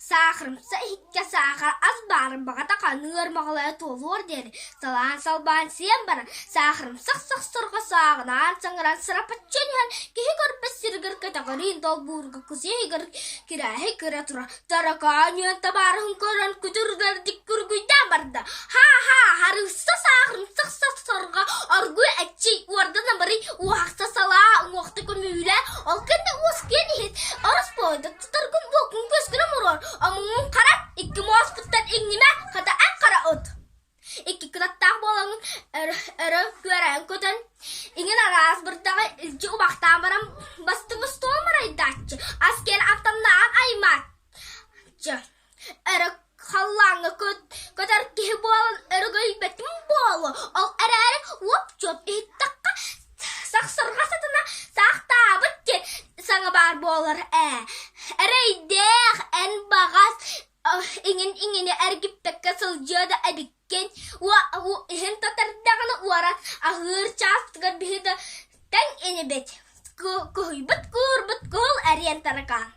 Саахарымса иһиккэ саахар ас баарын баҕата ханыар маҕалайа туолуор диэри салаан-салбаан сиэн баран, саахарымсах сахсырҕа сааҕынаан саҥаран сырапаччы иһэн киһи көрбөт сиригэр кэтэҕириин долбуурга кусиэ иһигэр кирээһи кыра турар таракаан үөн табаарыһын көрөн күтүргэрдик күргүйдээн барда. Ха-ха, харыысса саахарымсах сахсырҕа оргуй эччий уорда намырый уоһахса салаа уҥуохта көмүүлэ ол кэннэ уоскуйан иһит ороспуойда Тутаргын буоккун күөскүн омуруор, омуҥун хара, икки муоспуттан иҥнимэ, хата эн хара от. Икки кынаттаах буолаҥын өрө, өрө күөрэйэн көтөн, иҥин араас бырдаҕы илдьи убахтаан баран бастыҥ остуол марайдааччы, ас киэн аттамнаан аймааччы. Өрө халлааҥҥа көтөр киһи буолан өрөгөйбөтүм буолуо, ол эрээри уоп-чуоп иһиттэххэ сахсырҕа сатана саахтаабыт диэн саҥа баар буолар ээ. Эрэйдээх эн баҕас иҥин-иҥини эргиппэккэ сылдьыа да эбиккин, иһин татардаҕына уоран аһыыр чаастыгар биһи да тэҥ инибит, куһуйбут куурбут куһул эриэн таракаан.